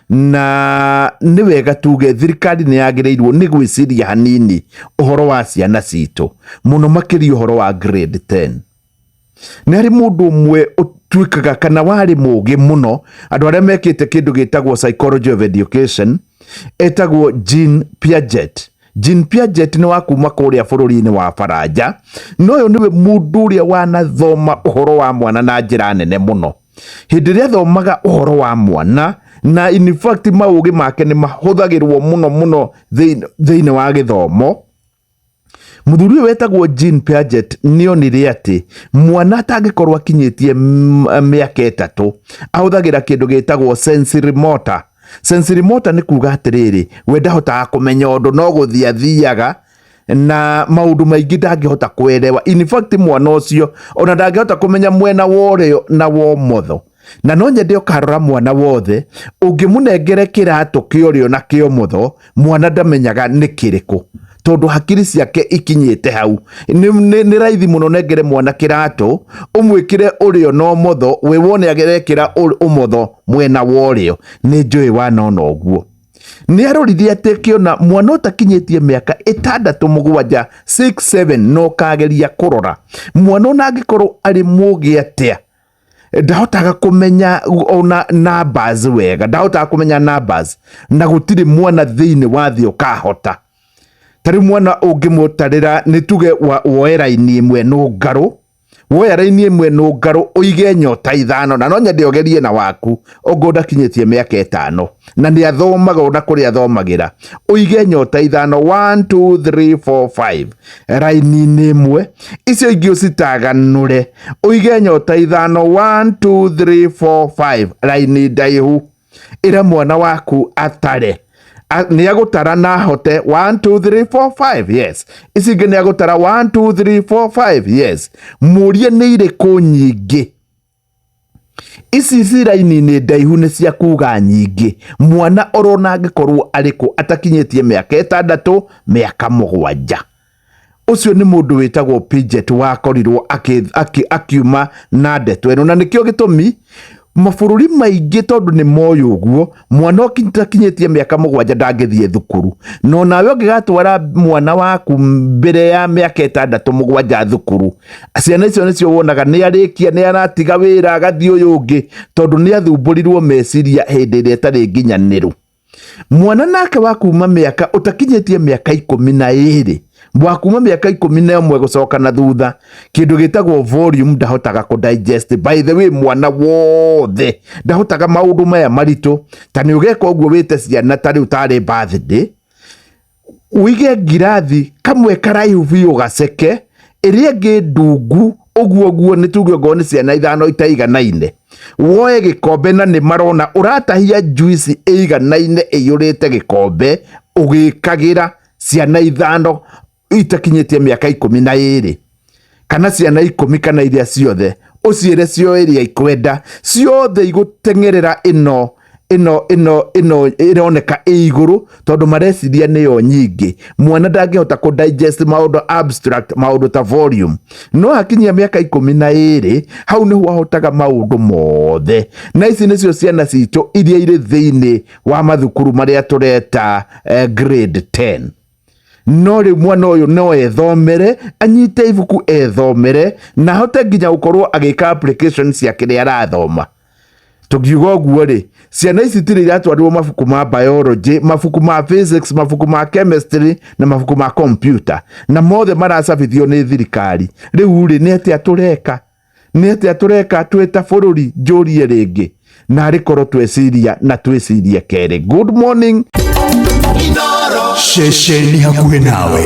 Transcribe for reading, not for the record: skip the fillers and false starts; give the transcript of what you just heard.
Na nĩ wega tuge thirikari nĩ yagĩrĩirwo nĩ gwĩciria hanini ũhoro wa ciana citũ, mũno makĩria ũhoro wa grade 10. Nĩ harĩ mũndũ ũmwe ũtuĩkaga kana warĩ mũgĩ mũno, andũ arĩa mekĩte kĩndũ gĩtagwo psychology of education, etagwo Jean Piaget. Jean Piaget nĩ wa kuma kũrĩa bũrũri-inĩ wa Faranja, na ũyũ nĩwe mũndũ ũrĩa wanathoma ũhoro wa mwana na njĩra nene mũno. Hĩndĩ ĩrĩa athomaga ũhoro wa mwana, na in fact maũgĩ make nĩ mahũthagĩrwo mũno mũno thĩinĩ wa gĩthomo. Mũthuri ũyũ wetagwo Jean Piaget nĩ onire atĩ mwana atangĩkorwo akinyĩtie mĩaka 3 ahũthagĩra kĩndũ gĩtagwo sensory motor. Sensory motor nĩ kuga atĩrĩrĩ, we ndahotaga kũmenya ũndũ no gũthiĩ athiaga na maũndũ maingĩ ndangĩhota kũerewa. In fact mwana ũcio ona ndangĩhota kũmenya mwena wa ũrĩo na wa ũmotho. Na no nyende ũkarora mwana wothe, ũngĩmũnengere kĩratũ kĩa ũrĩo na kĩa ũmotho, mwana ndamenyaga nĩ kĩrĩkũ, tondũ hakiri ciake ikinyĩte hau. Nĩ raithi mũno nengere mwana kĩratũ, ũmwĩkĩre ũrĩo na ũmotho, we wone agerekĩra ũmotho mwena wa ũrĩo. Nĩ njũĩ wanona ũguo. Nĩ arorire atĩ akĩona mwana ũtakinyĩtie mĩaka 6 7, 6 7, na ũkageria kũrora mwana ona angĩkorwo arĩ mũgĩ atĩa, ndahotaga kũmenya ona numbers wega, ndahotaga kũmenya numbers, na gũtirĩ mwana thĩinĩ wa thĩ ũkahota. Ta rĩu mwana ũngĩmũtarĩra nĩ tuge woe raini ĩmwe nũngarũ, woya raini ĩmwe nũngarũ ũige nyota 5, na no nyende ũgerie na waku ũngũ ndakinyĩtie mĩaka 5, na nĩ athomaga ona kũrĩa athomagĩra, ũige nyota 5, 1 2 3 4 5 raini-inĩ ĩmwe, icio ingĩ ũcitaganũre ũige nyota 5, 1 2 3 4 5 raini ndaihu, ĩra mwana waku atare. Nĩ agũtara na ahote 1 2 3 4 5, yes. Ici ingĩ nĩ agũtara 1 2 3 4 5, yes. Mũrie nĩ irĩkũ nyingĩ. Ici ci raini-inĩ ndaihu nĩ cia kuga nyingĩ. Mwana orona angĩkorwo arĩkũ atakinyĩtie mĩaka 6, mĩaka 7. Ũcio nĩ mũndũ wĩtagwo Piaget wakorirwo akiuma na ndeto ĩno, na nĩkĩo gĩtũmi mabũrũri maingĩ tondũ nĩ moĩ ũguo mwana ũtakinyĩtie mĩaka 7 ndangĩthiĩ thukuru. No nawe ũngĩgatwara mwana waku mbere ya mĩaka 6 7 thukuru, ciana icio nĩcio wonaga nĩ arĩkia, nĩ aratiga wĩra agathiĩ ũyũ ũngĩ, tondũ nĩ athumbũrirwo meciria hĩndĩ ĩrĩa ĩtarĩ nginyanĩru. Mwana nake wa kuma mĩaka ũtakinyĩtie mĩaka 12, wa kuma mĩaka 11 gũcoka na thutha, kĩndũ gĩtagwo volume ndahotaga kũ digest. By the way, mwana wothe ndahotaga maũndũ maya maritũ. Ta nĩ ũgeka ũguo wĩte ciana ta rĩu tarĩ birthday, ũige ngirathi kamwe karaihu biũ gaceke, ĩrĩa ĩngĩ ndungu ũguo ũguo, nĩ tuge okorwo nĩ ciana 5 itaiganaine, woe gĩkombe na nĩ marona ũratahia juice ĩiganaine ĩiyũrĩte gĩkombe, ũgĩkagĩra ciana 5 itakinyĩtie mĩaka 12, kana ciana 10 kana iria ciothe, ũciĩre cio ĩrĩa ikwenda, ciothe igũteng'erera ĩno ĩno ĩno ĩno ĩroneka ĩ igũrũ, tondũ mareciria nĩyo nyingĩ. Mwana ndangĩhota kũ digest maũndũ abstract, maũndũ ta volume. No akinyia mĩaka 12, hau nĩho ahotaga maũndũ mothe. Na ici nĩcio ciana citũ iria irĩ thĩinĩ wa mathukuru marĩa tũreta grade 10. No rĩu mwana ũyũ no ethomere, anyite ibuku ethomere, na ahote nginya gũkorwo agĩka application cia kĩrĩa arathoma. Tũngiuga ũguo rĩ, ciana ici tirĩ iratwarirwo mabuku ma biology, mabuku ma physics, mabuku ma chemistry na mabuku ma computer, na mothe maracabithio nĩ thirikari. Rĩu rĩ, nĩ atĩa tũreka? Nĩ atĩa tũreka twĩ ta bũrũri? Njũrie rĩngĩ, na arĩ korwo tweciria na twĩcirie kerĩ. Good morning. Ceceni hakuhĩ nawe.